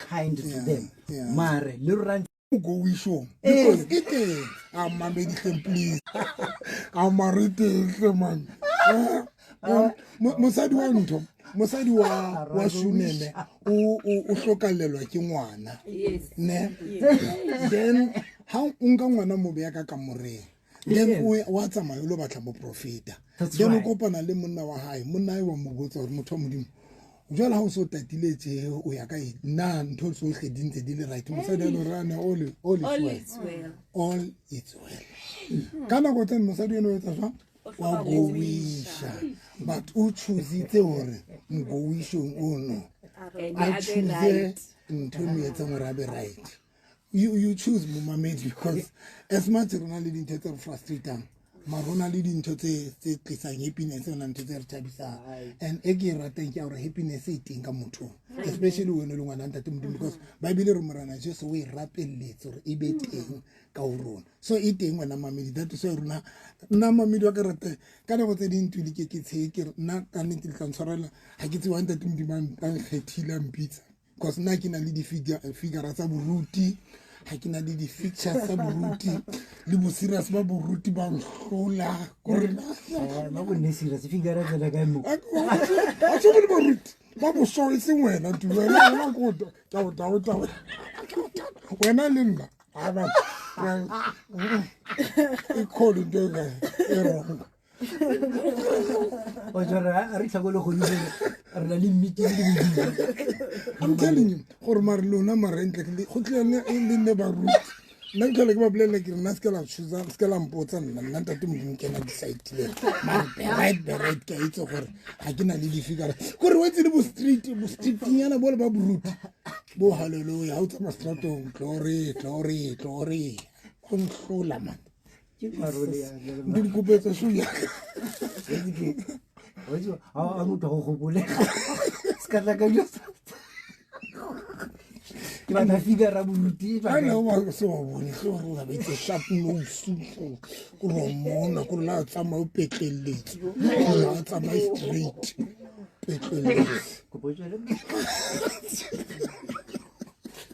kind to them mare le rona goishong because e teng a mamedi hleng please a mare teng hle man. Mosadi wa ntho, mosadi wa Shuneme o hlokalelwa ke ngwana ne, then ha o nka ngwana mo beya ka kamoreng, then o wa tsamaya o lo batla moprofeta, then o kopana le monna wa hae, monna hae wa mo botsa hore motho wa Modimo, jwale ha o so tatile tje o ya ka nna, ntho tsohle di ntse di le right? Mosadi a no rana all is well, all is well. Ka nako tse mosadi eno o etsa jwang? Wa gowisha, but o choositse hore mgowishong ono a choose ntho e mo etsang hore a be right. You choose, momamedi, because as much rona le dintho tse re frustratang, mara ho na le dintho tse tlisang happiness, ho na ntho tse re thabisang. And e ke e ratang ke ya hore happiness e teng ka mothong, especially wena le ngwana ntate Modimo, because Bible re Morena Jesu o e rapelletse hore e be teng ka ho rona. So e teng, wena mamedi. That is why rona, nna mamedi wa ka rate, ka nako tse ding ntwile ke tshehe, ke re nna ka nnete le tla ntshwarela, ha ke tsebe wa ntate Modimo a nkgethile, a mpitsa, because nna ke na le di-figure tsa boruti, ha ke na le di-features tsa boruti le bo-serious ba boruti ba nhlola kore ba bo nne serious figure tsela kae mo? A tshwane le baruti ba boso, e seng wena tu, wena ko tao tao tao, wena le nna a ba e kholo ntho e wrong. O jara a re tlhako le godimo, re na le meeting le Modimo. I'm telling you gore mare lona mare ntle go tlile le nne baruti, nna ke tlhole ke ba bolelela ke re nna se ke la choosa, se ke la mpotsa nna, nna ntate Modimo ke ena decide-ileng. Mare be right, be right, ke a itse gore ga ke na le di-figure kore o etse le bo street, bo streetnyana bole ba boruti bo halleluja, ga o tsamaya stratong, glory, glory, glory, go nhlola man. Ke parole ya di dikopetsa show yaka. A motho go gopole se ka tla ka dilo, ke batla figure boruti. A ne wa se wa bone ke gore o ba itse sharp nose, ko re mona ko la tsamaya o petleletse, la tsamaya straight, petleletse. Kopo tswele,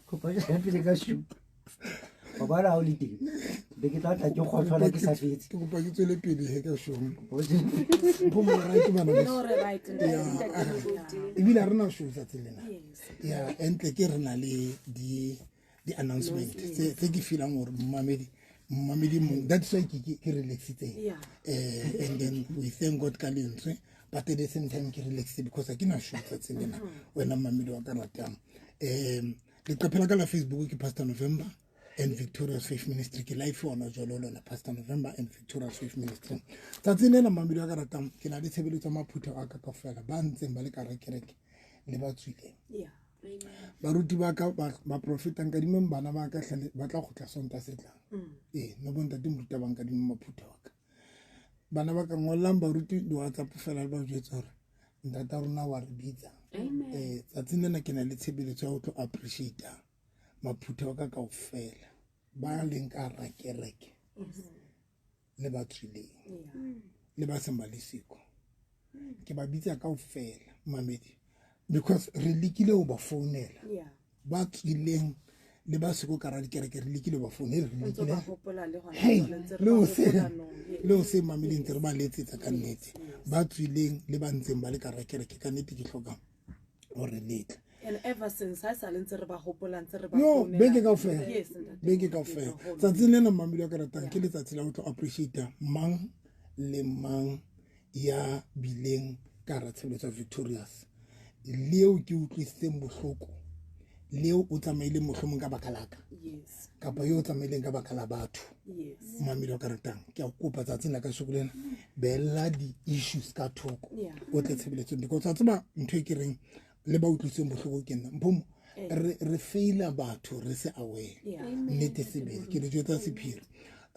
kopo tswele pele ka shupa wa bona ha o le teng, be ke tla tla ke kgotlhola ke sa fetse. Ke kopa ke tswele pele he ka show go mo right, bana beso. No, re right, ntate Moruti. Ebile ha re na show tsatsing lena ya entle, ke re na le di announcement tse ke feelang gore momamedi mong, that's why ke relaxitseng. And then we thank God ka lentswe, but at the same time ke relaxed because ha ke na show tsatsing lena. Wena mamedi wa ka ratang, leqephe la ka la Facebook ke Pastor November and Victorious Faith Ministry. Ke live ona jalo lona, Pastor November and Victorious Faith Ministry. Tsatsing lena, mamedi wa ka ratang, ke na le tshebeletso ya maphuthego a ka kaofela ba ntseng ba le ka hara kereke le ba tswileng. Baruti ba ka ba profeta nkadimeng bana ba ka hlale ba tla kgutla Sonta se tlang. Ee, no bontate moruta ba nkadimeng maphuthego a ka, bana ba ka, ngollang baruti di-WhatsApp fela le ba jwetse hore ntata rona wa re bitsa. Tsatsing lena ke na le tshebeletso ya ho tlo appreciate maphuthego ka kaofela ba leng ka hara kereke le ba tswileng le ba seng ba le siko. Ke ba bitsa kaofela, mamedi, because re lekile ho ba founela, ba tswileng le ba siko ka hara dikereke, re lekile ho ba founela, re Ntse lekile ba hopola le hona hey jwale, ntse re le ba ho se hopola no. Le ho se mamedi, ntse re ba letsetsa ka nnete, ba tswileng le ba ntseng ba le ka hara kereke. Ka nnete ke hloka hore letle. And ever since ha sa le ntse re ba hopola, ntse re ba No founela. Beke kaofela. Yes, ntate. Beke kaofela. Tsatsing lena, mamedi wa ka ratang, ke letsatsi la ho tlo appreciate mang le mang ya bileng ka hara tshebeletso ya Victorious, leo ke utlwisitseng bohloko, leo o tsamaileng mohlomong ka baka la ka kapa yo o tsamaileng ka baka la batho. Mamedi wa ka ratang, ke a kopa tsatsing la ka shoko lena, beella di-issues ka thoko, o tle tshebeletsong, because wa tseba ntho e ke reng le ba utlwisitseng bohloko ke nna mphomo. Re faila batho re se aware. Nnete sebele ke le jwetsa sephiri,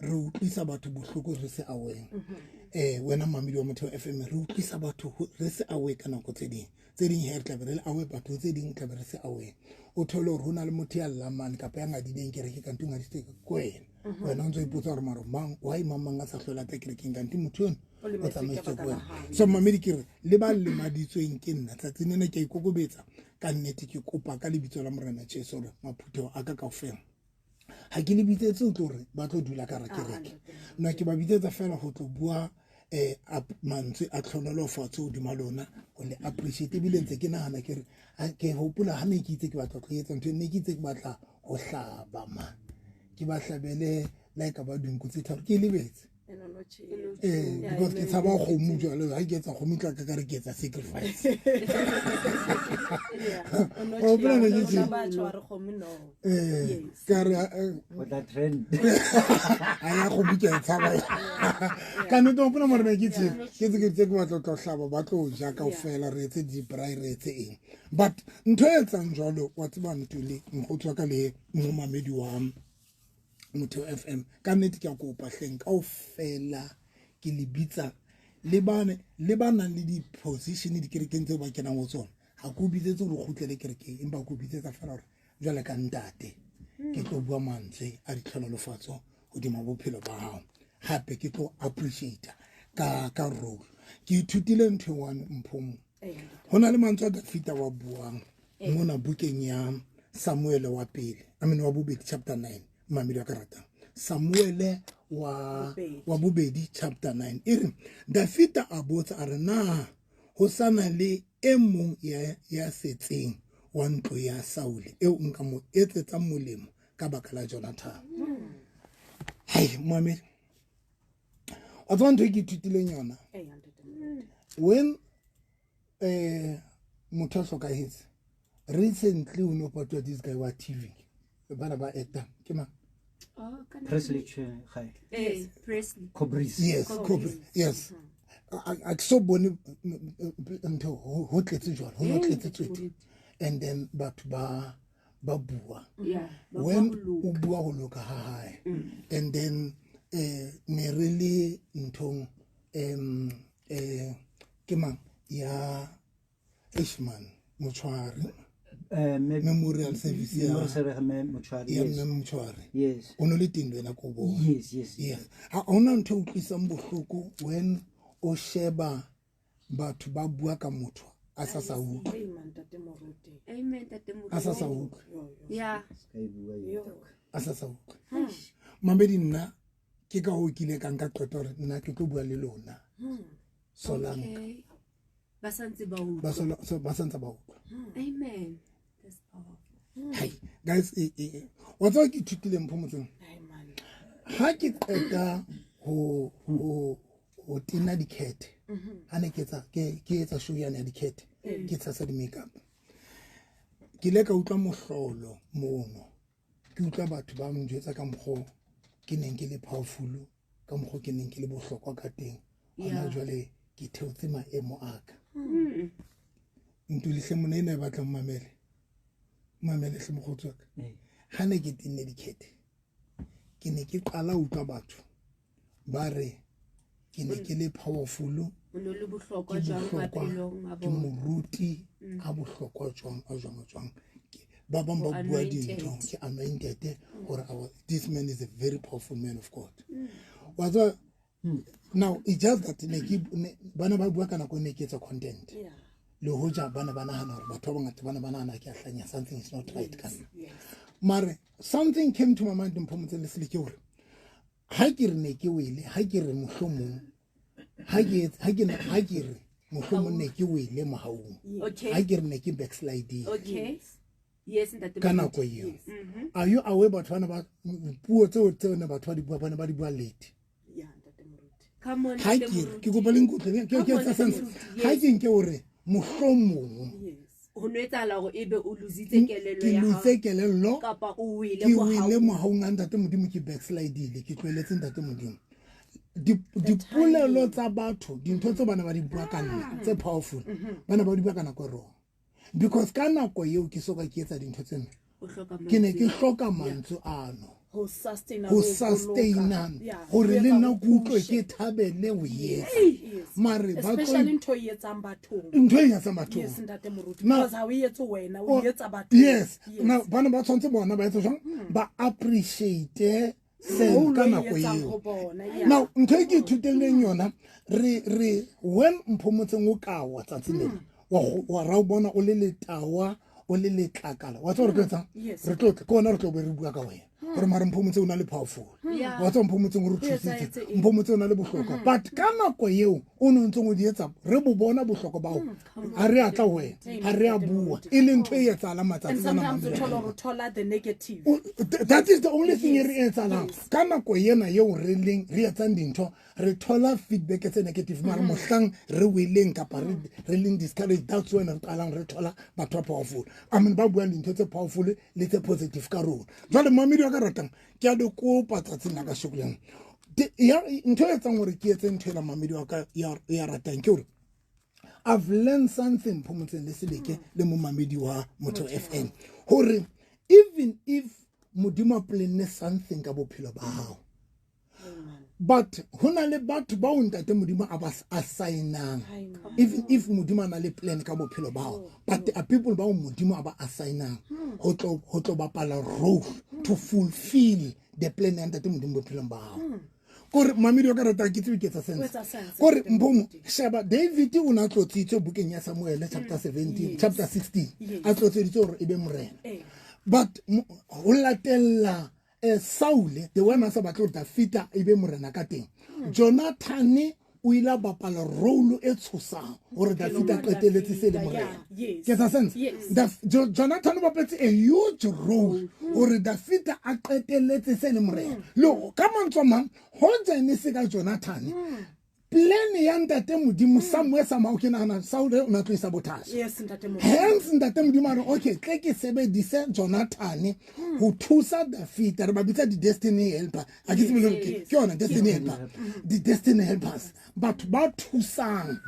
re utlwisa batho bohloko re se aware. Wena mamedi wa Motheo FM, re utlwisa batho re se aware ka nako tse ding. Tse ding he re tlabe re le aware, batho tse ding tlabe re se aware. O thole hore ho na le motho ya llamane kapa ya ngadileng kereke, kante o ngadisitse ke wena. Wena o ntso ipotsa hore maro mang, why mang mang a sa hlola tla kerekeng, kante motho eno O o lemetse ka tsamaisitswe ke baka la wena. hao. So mamedi, ke re le ba lemaditsweng ke nna, tsatsing lena ke a ikokobetsa. Ka nnete ke kopa ka lebitso la Morena Jesu hore maphutheho a ka kaofela ha ke le bitsetse ho tlo re ba tlo dula ka hara kereke. Nna ke ba bitsetsa fela ho tlo bua mantswe a tlhonolofatso hodima lona, ho le appreciate. Ebile ntse ke nahana ke re, ke hopola ha ne ke itse ke batla ho tlo etsa ntho, ne ke itse ke batla ho hlaba ma ke ba hlabele la e ka ba dinku tse tharo, ke lebetse. Because ke tshaba kgomo jwale, ha ke etsa kgomo tla ka ka re ke etsa sacrifice. O hopola ne ke tje? Ka re, O tla trend. A ya kgomo ke a e tshaba. Ka nnete o hopola more ne ke tje, ke tse ke tse ke batla ho tlo hlaba, ba tlo ja kaofela, re etse di-braai, re etse eng. But ntho e etsang jwalo, wa tseba Ntuli, mokgotsi wa ka le momamedi wa Motheo FM, ka nnete ke a kopa hleng kaofela ke le bitsa le bane le ba nang le di-position dikerekeng tseo ba kenang ho tsona. Ha ke o bitsetse hore o kgutlele kerekeng, empa ke o bitsetsa fela hore jwale ka ntate ke tlo bua mantswe a ditlhonolofatso hodima bophelo ba hao, hape ke tlo appreciate ka role. Ke ithutile ntho e one Mphomo, ho na le mantswe a Dafita wa buang mona bukeng ya Samuele wa pele, I mean wa bobedi chapter 9, mamedi wa ka ratang Samuele wa bobedi chapter 9 e re Dafita a botsa a re, na ho sana le e mong ya setseng wa ntlo ya Saule eo nka mo etsetsang molemo ka baka la Jonathan? Hai mamedi, wa tseba ntho e ke ithutileng yona when motho a hlokahetse recently, o no patwa this guy wa TV bana ba actor ke mang? Oh, kana Presley Che Gae. Presley. Cobris. Yes, Cobris. Cobris. Yes. A ke so bone ntho ho tletse jwalo, ho no tletse tswete. And then batho ba bua. Yeah, ba bua When ho loka. o bua ho loka ha hae. And then ne re le nthong ke mang ya Ishman Motshwari Memorial Service ya Memorial Service Motshwari, ya yes. Mme Motshwari. Yes. O no le teng le wena ko bona. Yes, yes. Yes. Ha hona ntho e utlwisang bohloko when o sheba batho ba bua ka motho a sa sa utlwe. Amen, Ntate Moruti. Amen, Ntate Moruti. A sa sa utlwe. Yo, yo. Yeah. Ka e bua eo. Yo. A sa sa utlwe. Mamedi nna ke ka hoo ke ile ka nka qeto hore nna ke tlo bua le lona. Solanka. Okay. Ba santse ba utlwa. Ba santse ba utlwa. Amen. That's powerful. Hai, guys, wa tseba ke ithutile mpho motseng. Amen. Ha ke qeta ho tena dikhethe, ha ne ke etsa, ke etsa show yane ya dikhethe, ke tshasa di-makeup. Ke ile ka utlwa mohlolo mono. Ke utlwa batho ba njwetsa ka mokgwa ke neng ke le powerful, ka mokgwa ke neng ke le bohlokwa ka teng. Hona jwale ke theotse maemo a ka. Ntuli hle monna ena e batlang mamele. Mamele hle mokgotsi wa ka. Ha ne ke tenne dikhethe, ke ne ke qala ho utlwa batho ba re ke ne ke le powerful, O no le bohlokwa ke jwang bohlokwa, maphelong a ke bona? moruti a bohlokwa jwang, a jwang, a jwang. Ke, ba bang ba O bua anointed. dintho, ke anointed hore this man is a very powerful man of God. Wa tseba, now it's just that ne ke, ne, bana ba bua ka nako e ne ke etsa content. Yeah. Le hoja bana ba nahana hore batho ba bangata bana ba nahana ke a hlanya, something is not right ka nna. Yes. Mare something came to my mind mpho motse le sele ke hore ha ke re ne ke wele, ha ke re mohlomong, ha ke etse, ha ke ne, ha ke re mohlomong ne ke wele mohaung. Okay. Ha ke re ne ke backsliding. Okay. Yes, ntate Ka Moruti. nako eo. Are you aware batho bana ba puo tseo ne batho ba di bua, bana ba di bua late? Yeah, ntate Moruti. Come on, Ha ntate ke re, Moruti. ke kopa le nkutlwe, Come ke on, etsa ntate sense. Moruti, Ha yes. ke nke hore mohlomong Yes. Ho no etsahala hore ebe o lositse kelello Ke ya hao. lose kelello. Kapa o wele Ke mohaung. wele mohaung a ntate Modimo, ke backslidile, ke tlohelletse ntate Modimo. Dipolelo tsa batho, dintho tseo bana ba di bua ka nna, tse powerful, bana ba di bua ka nako e wrong. Because ka nako eo ke soka ke etsa dintho tsena, O hloka ke ne ke mantswe. hloka mantswe ano. Ho sustain-a, Ho ho sustain-a, boloka. Yeah, hore ho le etsa nna ho ke utlwe push. ke thabele ho etsa. Yes. Mare ba tlo Especially ntho e etsang bathong. Ntho e etsang bathong. Yes, ntate Moruti. Now, Because ha o e etse wena, o Oh, e etsa bathong. Yes. Yes. Now, bana ba tshwanetse bona ba etsa jwang? Ba appreciate seo Ho ka lo e nako etsang eo. ho bona, yeah. Now, ntho e ke ithutileng yona, re, when mpho motseng o kawa tsatsi lena, wa ra o bona o le letawa, o le letlakala wa tseba gore ke etsang Yes. re tlo tla ke ona re tlo be re bua ka wena gore mare Mphomotse o na le powerful Yeah. wa tseba Mphomotseng o re etsahetse thusitse eng? Mphomotse o na le bohlokwa but ka nako eo o ne o ntseng o di etsa re bo bona bohlokwa bao ha re a tla ho wena ha re a bua e leng ntho e etsahalang And matsatsi ana sometimes o mamedi. thola hore o thola the negative. That is the only thing e re etsahalang ka nako ena eo re leng re etsang dintho re thola feedback tse negative mare mohlang re weleng kapa re re leng discouraged, that's when re qalang re thola batho ba powerful, I mean ba buang dintho tse powerful le tse positive ka rona. Jwale mamedi wa ka ratang, ke a le kopa tsatsing la kasheko lena. Ntho e etsang hore ke etse ntho ena, mamedi wa ka ya ratang, ke hore I've learned something Phomotseng le Seleke le momamedi wa Motho FM, hore even if Modimo a planne something ka bophelo ba hao, but ho na le batho bao ntate Modimo a ba assignang, even if Modimo a na le plan ka bophelo ba hao, but there are people bao Modimo a ba assignang ho tlo bapala role to fulfill the plan ya ntate Modimo bophelong ba hao. Kore mamedi wa ka ratang, ke tsebe ke etsa sense. Etsa sense. Kore Mphomo, sheba David o na tlotsitswe bukeng ya Samuel chapter 17, chapter 16, a tlotseditswe hore e be morena. But ho latella Saule, the one a sa batle hore Dafita e be morena ka teng, Jonathan o ile a bapala role e tshosang hore Dafita a qetelletse se le morena. Yes. Ke etsa sense? Yes. Jonathan o bapetse a huge role hore Dafita a qetelletse se le morena. Le ka mantswe a mang, hoja e ne se ka Jonathan, plan ya ntate Modimo somewhere somehow ke nahana Saule o na tlo e sabotage. Yes, ntate Modimo. Hence ntate Modimo a re, okay, tle ke sebedise Jonathan ho thusa Dafita, re ba bitsa di-destiny helper. Ha ke tsebe le hore ke yona destiny helper. Di-destiny helpers, batho ba thusang.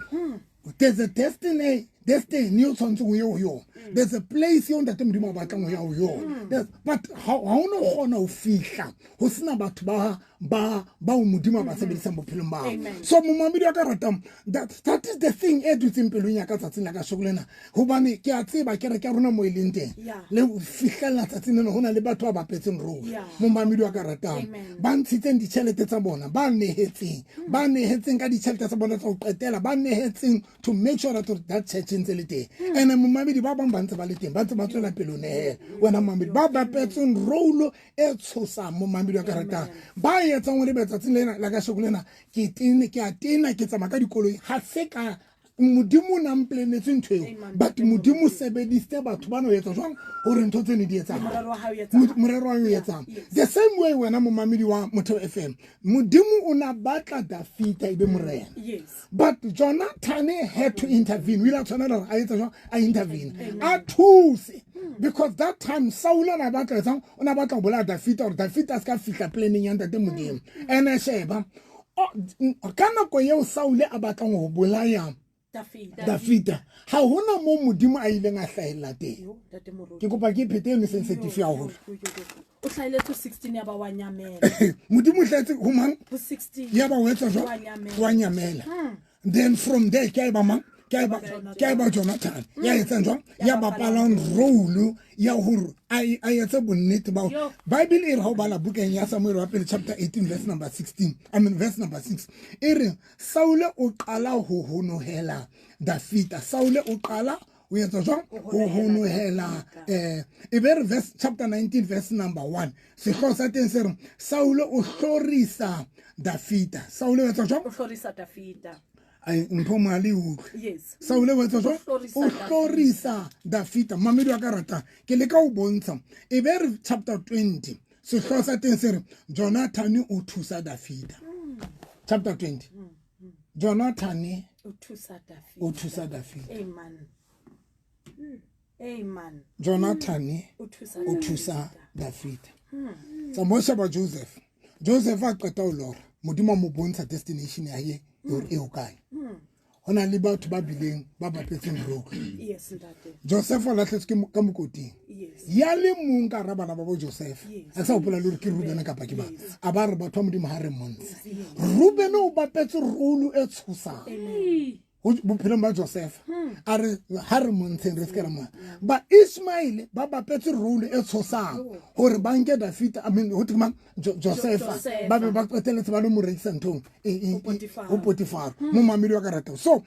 There's a destiny o tshwanetseng o ye ho yona. There's a place eo ntate Modimo a batlang ho ya ho yona. But ha o no kgona ho fihla ho sena batho bao Modimo a ba sebedisang bophelong ba hao. Amen. So momamedi wa ka ratang, that is the thing e dutseng pelong ya ka tsatsing la kasheko lena, hobane ke a tseba kereke ya rona mo e leng teng. Yeah. Le ho fihlella tsatsing lena ho na le batho ba bapetseng role. Yeah. Momamedi wa ka ratang, Amen. ba ntshitseng ditjhelete tsa bona, ba nehetseng, ba nehetseng ka ditjhelete tsa bona tsa ho qetela, ba nehetseng to make sure that that church e ntse le teng. And momamedi ba bang ba ntse ba le teng, ba ntse ba tswela pele ho nehela. Wena momamedi, ba bapetseng role e tshosang, momamedi wa ka ratang, ba etsang hore letsatsing lena la kasheko lena ke tene, ke a tena, ke tsamaya ka dikoloi, ha se ka Modimo o na mplanetse ntho eo, Amen. but Modimo o sebedisitse batho bana ho etsa jwang hore ntho tseno di etsahale. Morero wa hao o etsahale. Morero wa hao o etsang. Yes. The same way wena momamedi wa Motheo FM, Modimo o na batla Dafita e be morena. Yes. But Jonathan had to intervene. O ile a tshwanela hore a etse jwang? A intervene. A thuse. Because that time Saul o na batla etsang? O na batla ho bolaya Dafita hore Dafita a se ka fihla planning ya ntate Modimo. Ene sheba, ka nako eo Saul a batlang ho bolaya Dafita. Dafita, ha hona moo Modimo a ileng a hlahella teng. Yo, ntate Moruti. Ke kopa ke phete eno sensitive haholo. Yo, yo, yo, yo. O hlahelletse ho 16 ya ba wa nyamela. Modimo o hlahetse ho mang? Ho 16. Ya ba o etsa jwang? Wa nyamela. Wa nyamela. Then from there ke a eba mang? Ke a eba Jonathan. Ya etsang jwang? Ya bapalang role ya hore a etse bonnete ba hore Bible e re ha o bala bukeng ya Samuel wa pele chapter 18 verse number 16, I mean verse number 6, e re Saule o qala ho honohela Dafita. Saule o qala o etsa jwang? Ho honohela, e be re verse chapter 19 verse number 1, sehlooho sa teng se re Saule o hlorisa Dafita. Saule o etsa jwang? O hlorisa Dafita. Ai, mpho mo a le utlwe. Yes. Saule o etsa jwang? O hlorisa O hlorisa Dafita. Mamedi wa ka ratang, ke leka ho bontsha. E be re chapter 20, sehlooho sa teng se re Jonathan o thusa Dafita. Chapter 20. Jonathan o thusa Dafita. O thusa Dafita. Amen. Amen. Jonathan o thusa o thusa Dafita. Tsamao sheba Joseph. Joseph a qeta ho lora, Modimo a mo bontsha destination ya hae hore e hokae. Ho na le batho ba bileng ba bapetseng role. Yes, ntate. Joseph o lahletswe ka mokoting. Yes. Ya le mong ka hara bana ba bo Joseph. Yes. A sa hopola le hore ke Ruben kapa ke mang. Yes. A ba re batho ba Modimo ha re montshe. Ruben o bapetse role e tshosang. Amen. Ho bophelong ba Joseph. A re ha re montsheng re se ke ra mo. Ba Ismail ba bapetse role e tshosang hore ba nke Dafita, I mean, ho thwe mang? Joseph. Joseph. Ba be ba qetelletse ba lo mo rekisa nthong Ho Potifaro. ho Potifaro. Mo mamedi wa ka ratang. So,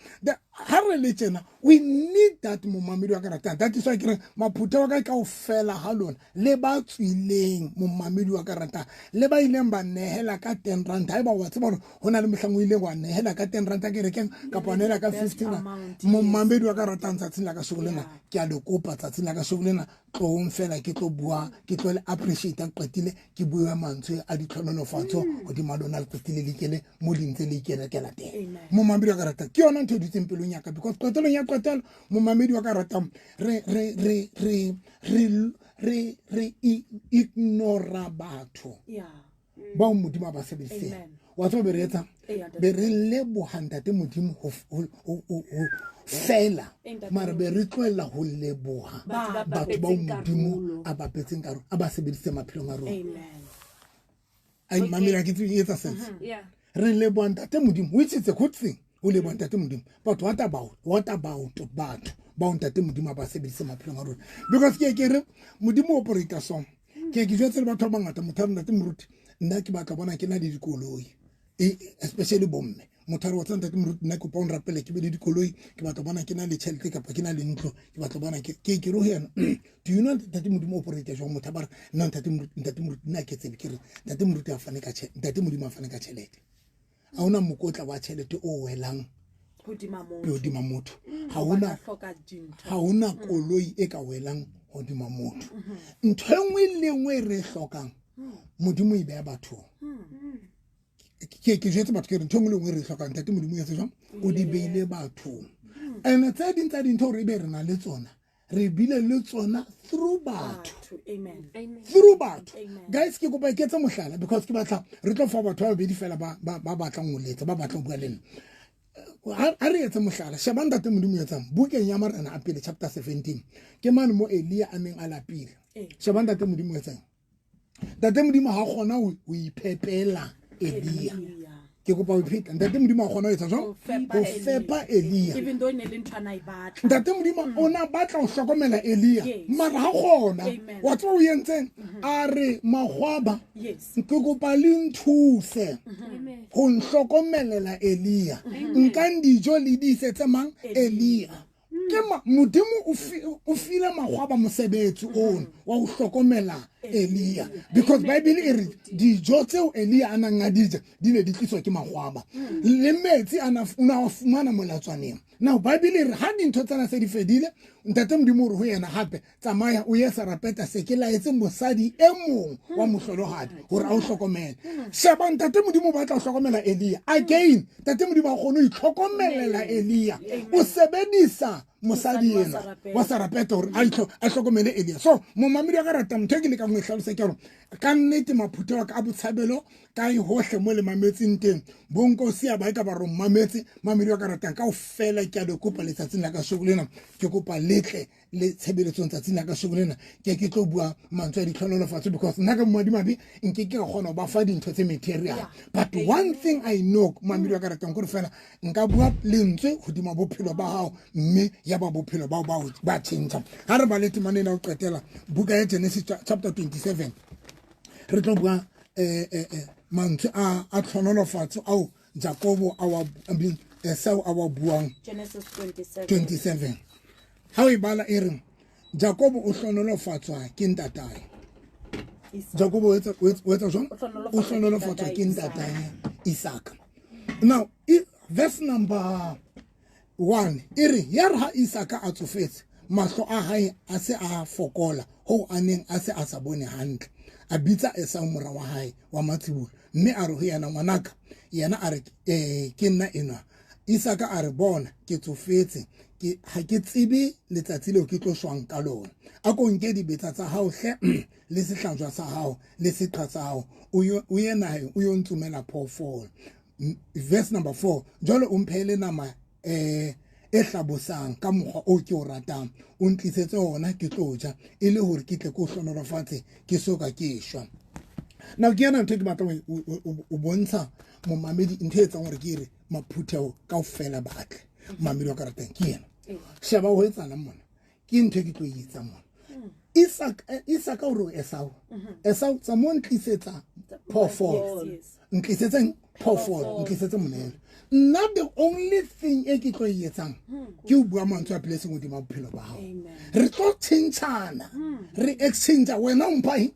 Ha re le tjena, we need that momamedi wa ka ratang. That is why ke re maphutha wa ka kaofela ha lona le ba tswileng momamedi wa ka ratang, le ba ileng ba nehela ka 10 rand. Haeba wa tseba hore ho na le mohlang o ileng wa nehela ka 10 rand kerekeng kapa wa nehela ka 15 rand, momamedi wa ka ratang tsatsing la kasheko lena, ke a le kopa tsatsing la kasheko lena, tlohong fela ke tlo bua, ke tlo le appreciate qetile ke bue mantswe a ditlhonolofatso hodima lona le qetile le ikele mo le ntse le ikelekela teng. Momamedi wa ka ratang, ke yona ntho e dutseng pelong ya ka, because qetelong ya qetelo momamedi wa ka ratang re re re re re re re ignora batho bao Modimo a ba sebedisitseng. Wa tseba be re etsang, be re leboha ntate Modimo ho fela, mara be re tlohella ho leboha batho bao Modimo a bapetseng karolo, a ba sebedisitseng maphelong a rona. Ai mamela, ke tsebe e etsa sense. Re leboha ntate Modimo, which is a good thing, o leboha ntate Modimo, but what about batho bao ntate Modimo a ba sebedisitseng maphelong a rona? Because ke ke re Modimo operate so, ke ke jwetse le batho ba bangata, motho a re ntate Moruti nna ke batla bona ke na le dikoloi, especially bomme. Motho a re wa tseba ntate Moruti nna ke kopa o nrapele ke be le dikoloi, ke batla bona ke na le tjhelete kapa ke na le ntlo, ke batla bona ke ke re ho yena, do you know ntate Modimo operate jwang? Motho a ba re nna ntate Moruti nna ke tsebe, ke re ntate Moruti a fane ka tjhelete, ntate Modimo a fane ka tjhelete. Ha hona mokotla wa tjhelete o welang hodima motho, ha hona koloi e ka welang hodima motho. Ntho e nngwe le nngwe e re e hlokang Modimo e beha bathong. Ke jwetse batho ke re ntho e nngwe le nngwe e re e hlokang ntate Modimo o etse jwang, o di beile bathong. And tse ding tsa dintho hore ebe re na le tsona, re bile le tsona through batho. Through batho. Guys, ke kopa ke etse mohlala because ke batla re tlo fa batho ba babedi fela ba batlang ho letsa, ba batlang ho bua le nna. Ha re etse mohlala, sheba ntate Modimo etsang bukeng ya Marena a pele chapter 17, ke mane mo Elia a neng a lapile. Sheba ntate Modimo etsang, ntate Modimo ha kgona ho iphepela Elia. Ke kopa ho pheta, ntate Modimo ha kgona ho etsa jwang, ho fepa Elia. Ntate Modimo o na batla ho hlokomela Elia, mara ha kgona. Wa tseba o entseng? A re mahwaba, ke kopa le nthuse ho nhlokomelela Elia, nkang dijo le di isetse mang? Elia. Ke Modimo o file mahwaba mosebetsi ono wa ho hlokomela Elia, because Bible e re dijo tseo Elia a nang a di ja di ne di tliswa ke mahwaba, le metsi a na a fumana molatswaneng. Now Bible e re ha dintho tsena se di fedile, ntate Modimo o re ho yena hape, tsamaya o ye Sarepeta, se ke laetse mosadi e mong wa mohlolohadi hore a o hlokomele. Sheba ntate Modimo o batla ho hlokomela Elia again. Ntate Modimo a kgone ho itlhokomelela Elia, o sebedisa mosadi ena wa Sarepeta hore a hlokomele Elia. So momamedi wa ka ratang, ntho e ke lekang ho e hlalosa ke hore ka nnete maphutha wa ka a botshabelo kae hohle mo le mametseng teng, bonkosi a ba e ka ba re mametse, mamedi wa ka ratang kaofela ke a le kopa letsatsing la kasheko lena, ke kopa letle le tshebeletsong tsatsing la kasheko lena, ke ke tlo bua mantswe a ditlhonolofatso, because nna ka madimabe nke ke ka kgona ho ba fa dintho tse material. But one thing I know, mamedi wa ka ratang, kore fela nka bua lentswe hodima bophelo ba hao, mme ya ba bophelo bao ba tjhentjha. Ha re bale temana ena ho qetela buka ya Genesis chapter 27, re tlo bua mantswe a tlhonolofatso ao Jakobo a wa, I mean, Esau a wa buang. Genesis 27. 27. Ha o e bala e re Jakobo o hlonolofatswa ke ntatae. Jakobo o etsa jwang? O hlonolofatswa ke ntatae Isaka. Now, verse number 1 e re ya re ha Isaka a tsofetse, mahlo a hae a se a fokola hoo a neng a se a sa bone hantle. A bitsa Esau mora wa hae wa matsibolo, mme a re ho yena, ngwanaka. Yena a re, ke nna enwa. Isaka a re, bona, ke tsofetse, ha ke tsebe letsatsi leo ke tlo shwang ka lona. A ko nke dibetsa tsa hao hle, le sehlajwa sa hao, le seqha sa hao, o ye naheng, o yo ntsomela phoofolo. Verse number 4, jwale o mphehele nama e hlabosang ka mokgwa o ke o ratang, o ntlisetse ona ke tlo ja, e le hore ke tle ke o hlonolofatse ke so ka ke shwa. Now ke yena ntho e ke batlang o bontsha momamedi, ntho e etsang hore ke re maphutheo kaofela ba tle. Mamedi wa ka ratang ke yena. Sheba ho etsahalang mona, ke ntho e ke tlo e etsang mona. Isaka o re Esau, Esau tsa mo ntlisetsa phoofolo, ntlisetseng phoofolo, ntlisetse monehelo. Nna the only thing e ke tlo e etsang ke ho bua mantswe a blessing hodima bophelo ba hao. Re tlo tjhentjhana, re exchange, wena o mpha eng?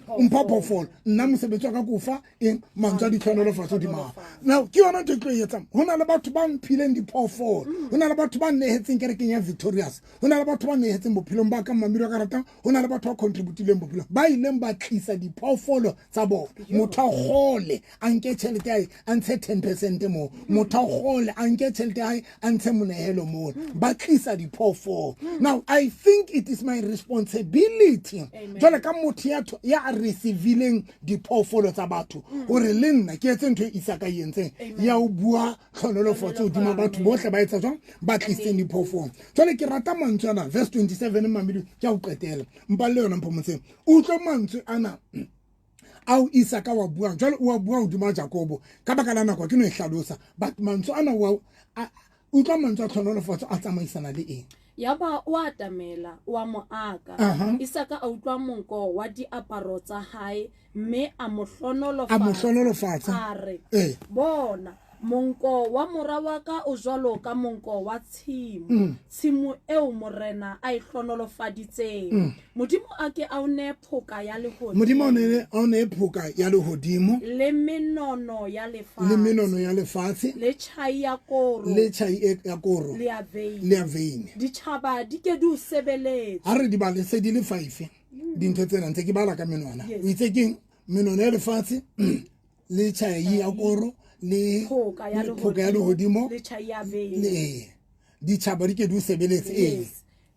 O mpha phoofolo, nna mosebetsi wa ka ke o fa eng? Mantswe a ditlhohonolofatso hodima hao. Now ke yona ntho e tlo e etsang. Ho na le batho ba mphileng diphoofolo, ho na le batho ba nnehetseng kerekeng ya Victorious, ho na le batho ba nehetseng bophelong ba ka mamedi wa ka ratang, ho na le batho ba contributileng bophelong, ba ileng ba tlisa diphoofolo tsa bona. Motho a kgole a nke tjhelete ya hae a ntshe 10% moo, motho a kgole a nke tjhelete ya hae a ntshe monehelo moo, ba tlisa diphoofolo. Now I think it is my responsibility jwale ka motho ya receiving diphoofolo tsa batho hore le nna ke etse ntho e Isaka e entseng ya ho bua tlhonolofatso hodima batho bohle ba etsa jwang, ba tlisitseng diphoofolo. Jwale ke rata mantswe ana, verse 27 mamedi, ke a o qetela mpa le yona mpho motseng, utlwe mantswe ana ao Isaka wa buang. Jwale o wa bua hodima Jakobo ka baka la nako ke no e hlalosa, but mantswe ana wa utlwa mantswe a tlhonolofatso a tsamaisana le eng. Yaba o atamela o a mo aka. Isaka a utlwa monko wa diaparo tsa hae mme a mo hlonolofatsa. A mo hlonolofatsa. A re, bona, monko wa mora wa ka o jwalo ka monko wa tshimo, tshimo eo morena a e hlonolofaditseng. Modimo a ke a o nee phoka ya lehodimo. Modimo a o nee phoka ya lehodimo. Le menono ya lefatshe. Le menono ya lefatshe. Le tjhai ya koro. Le tjhai ya koro. Le ya veine. Le ya veine. Ditjhaba di ke di o sebeletse. Ha re di bale se di le 5 dintho tsena ntse ke bala ka menwana. O itse keng? Menono ya lefatshe le tjhai ya koro le phoka ya lehodimo le tjhai ya veine. Le ditjhaba di ke di o sebeletse.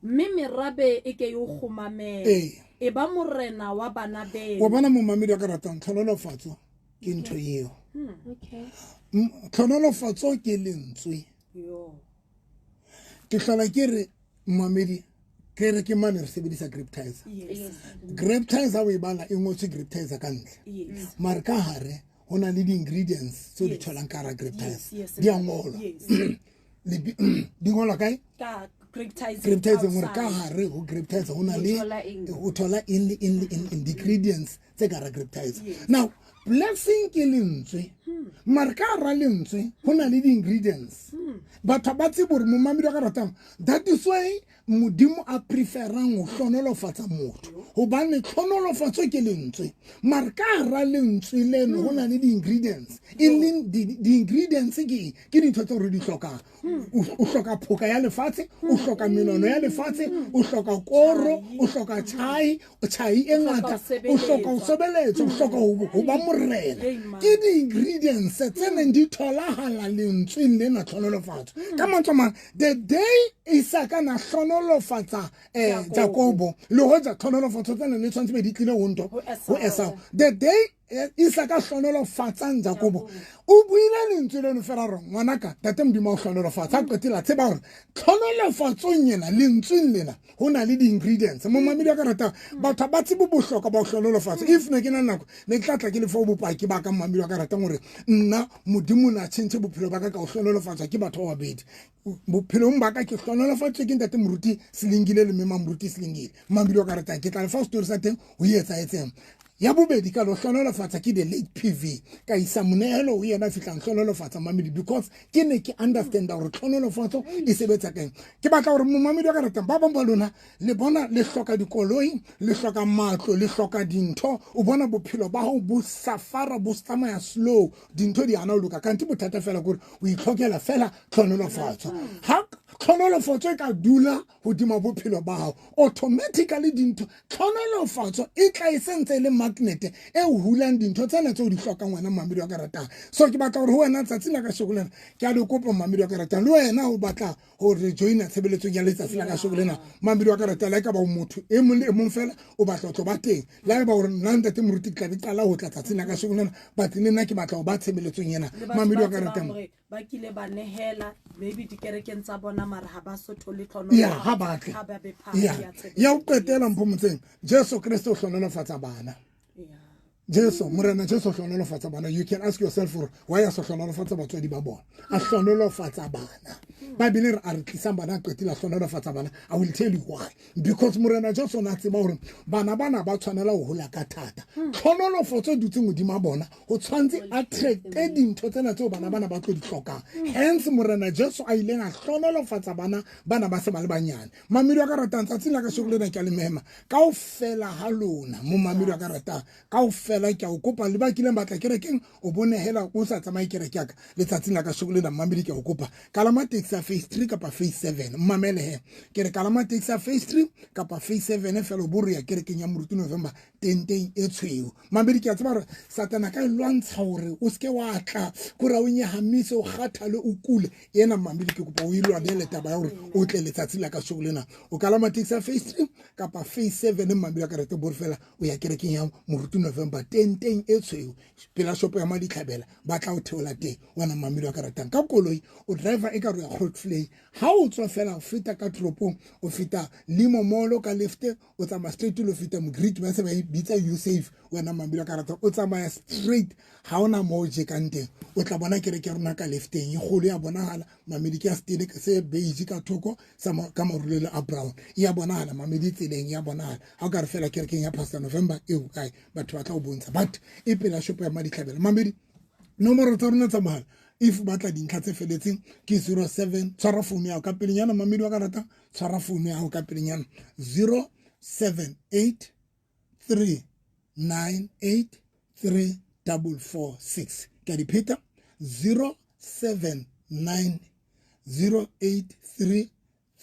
Mme merabe e ke e o kgomamele. E ba morena wa bana beno. Wa bona momamedi wa ka ratang, tlhonolofatso ke ntho eo. Tlhonolofatso ke lentswe. Ke hlola ke re momamedi, ke re ke mane re sebedisa Griptizer. Griptizer o e bala e ngotswe Griptizer ka ntle. Mare ka hare ho na le di-ingredients tseo di tholang ka hara Griptizer. Di a ngolwa. Di ngolwa kae? Ka Griptizer. Griptizer hore ka hare ho Griptizer ho na le o thola eng le eng le eng ingredients tse ka hara Griptizer. Now blessing ke lentswe, mare ka hara lentswe ho na le di-ingredients. Batho ba tsebe hore momamedi wa ka ratang, that is why Modimo a preferang ho hlonolofatsa motho, hobane tlhonolofatso ke lentswe, mare ka hara lentswe leno ho na le di-ingredients. E leng di-ingredients ke eng? Ke dintho tseo re di hlokang. O hloka phoka ya lefatshe, o hloka menono ya lefatshe, o hloka koro, o hloka tjhai, tjhai e ngata, o hloka ho sebeletswa, o hloka ho ba morena. Ke di-ingredients tse neng di tholahala lentsweng lena tlhonolofatso. Ka mantswe a mang, the day Isaka na hlonolofatsa Jakobo, le hoja tlhonolofatso tsena ne tshwanetse be di tlile ho ntho ho Esau, the day Isaka hlonolofatsang Jakobo, o buile lentswe leno fela re ngwanaka tate Modimo a o hlonolofatsa. A qetela tseba hore tlhonolofatsong ena lentsweng lena ho na le di-ingredients. Momamedi wa ka ratang, batho ba tsebe bohlokwa ba ho hlonolofatsa. If ne ke na nako ne ke tla tla ke le fa bopaki ba ka momamedi wa ka ratang hore nna Modimo na tjhentjhe bophelo ba ka ka ho hlonolofatswa ke batho ba babedi. Bophelong ba ka ke hlonolofatswe ke ntate Moruti Selengile le mme Mamoruti Selengile. Momamedi wa ka ratang, ke tla le fa story sa teng ho etsahetseng. Ya bobedi ka lo hlonolofatsa ke the late PV, ka isa monehelo ho yena fihlang hlonolofatsa mamedi, because ke ne ke understand hore tlhonolofatso e sebetsa keng. Ke batla hore momamedi wa ka ratang, ba bang ba lona le bona le hloka dikoloi, le hloka matlo, le hloka dintho, o bona bophelo ba hao bo safara bo tsamaya slow, dintho di hana ho loka, kanthe bothata fela ke hore o itlhokela fela tlhonolofatso. Ha tlhonolofatso e ka dula hodima bophelo ba hao, automatically dintho tlhonolofatso e tla e sentse le magnet e hulang dintho tsena tseo di hlokang wena momamedi wa ka ratang. So ke batla hore ho wena tsatsi la kasheko lena, ke a le kopa momamedi wa ka ratang, le wena o batla hore joina tshebeletsong ya letsatsi la kasheko lena, momamedi wa ka ratang, le ka ba motho e mong le e mong fela o batla ho tlo ba teng, le ha eba hore nna ntate Moruti ke tla be qala ho tla tsatsing la kasheko lena, but le nna ke batla ho ba tshebeletsong ena, momamedi wa ka ratang. Ba kile ba nehela maybe dikerekeng tsa bona, mara ha ba so thole Ya, ha ba tle. Ha ba be part Ya. ya tshebetso. Ya ho qetela mpho motseng, Jesu Kreste o hlonolofatsa bana. Jesu, Morena Jesu hlohonolofatsa bana. You can ask yourself gore why a sa hlohonolofatsa batswadi ba bona, a hlohonolofatsa bana. Bible re a re tlisang bana, a qetile a hlohonolofatsa bana. I will tell you why. Because Morena Jesu o ne a tseba gore bana bana ba tshwanela ho hola ka thata. Tlhonolofatso e dutseng hodima bona ho tshwanetse attracte dintho tsena tseo bana bana ba tlo di hlokang. Hence Morena Jesu a ileng a hlohonolofatsa bana bana ba se ba le banyane. Mamedi wa ka ratang, tsatsing la kasheko lena ke a le mema kaofela ha lona. Mo mamedi wa ka ratang kaofela, ke a o kopa le ba kileng ba tla kerekeng, o bonehela o sa tsamaye kereke ya ka letsatsing la kasheko lena. Mamedi, ke a o kopa, kalama taxi ya phase 3 kapa phase 7. Mmamele he, ke re kalama taxi ya phase 3 kapa phase 7 fela, o bo re ya kerekeng ya Moruti November, tenteng e tshweu. Mamedi, ke a tseba gore Satana ka e lwantsha gore o seke wa tla, kore o nyahamise, o kgathale, o kule ena. Mamedi, ke kopa o e lwanele taba ya gore o tle letsatsi la kasheko lena. O kalama taxi ya phase 3 kapa phase 7, mamedi wa karete, bore fela o ya kerekeng ya Moruti November, tenteng e tshweu, pela shopo ya Maditlhabela, ba tla o theola teng. Wena mamedi wa ka ratang, ka koloi o driver e ka re ya Grootvlei, ha o tswa fela o feta ka toropong, o feta Limo Mall ka left, o tsamaya straight, o feta Mogreek, ba se ba e bitsa Usafe. Wena mamedi wa ka ratang, o tsamaya straight, ha ona mo o jekang teng, o tla bona kereke ya rona ka lefteng e kgolo ya bonahala. Mamedi, ke ya setene se beige ka thoko sa ka marulelo a brown, e ya bonahala. Mamedi, tseleng ya bonahala. Ha o ka re fela kerekeng ya Pastor November eo kae, batho ba tla o bontsha, but e pela shopo ya Maditlhabela. Mamedi, nomoro tsa rona tsa mohala if batla dintlha tse feletseng ke 07, tshwara founu ya ka pelenyana. Mamedi wa ka ratang, tshwara founu ya hao ka pelenyana. 078 398 3446. Ke a di pheta: 079 083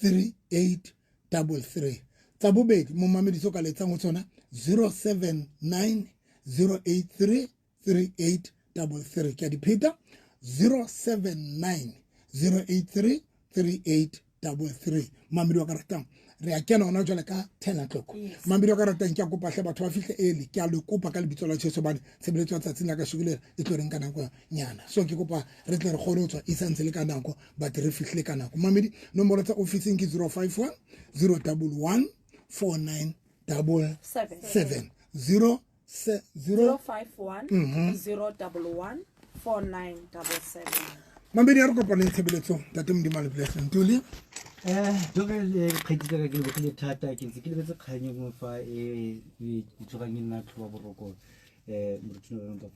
3833. Tsa bobedi, momamedi, se o ka letsang ho tsona: 079 083 3833. Ke a di pheta: 079 083 3833. Mamedi wa ka ratang, re a kena hona jwale ka 10 o'clock. Mamedi wa ka ratang, ke a kopa hle batho ba fihle early, ke a le kopa ka lebitso la Jesu, hobane tshebeletso ya tsatsing la kasheko lena e tlo reng ka nako nyana. So ke kopa re tle re kgone ho tswa e santse le ka nako, but re fihlile ka nako. Mamedi, nomoro tsa ofising ke 051 011 49 double 7 0 0 051 011 4977. Mamedi, a re kopaneng tshebeletsong. Tate Modimo a le blessing. Ntuli. Joke le kgetse tsaka, ke lebogile thata. Ke ntse ke lebetse kgang e nngwe fa e e tsogang e nna tlhoba boroko, Moruti November.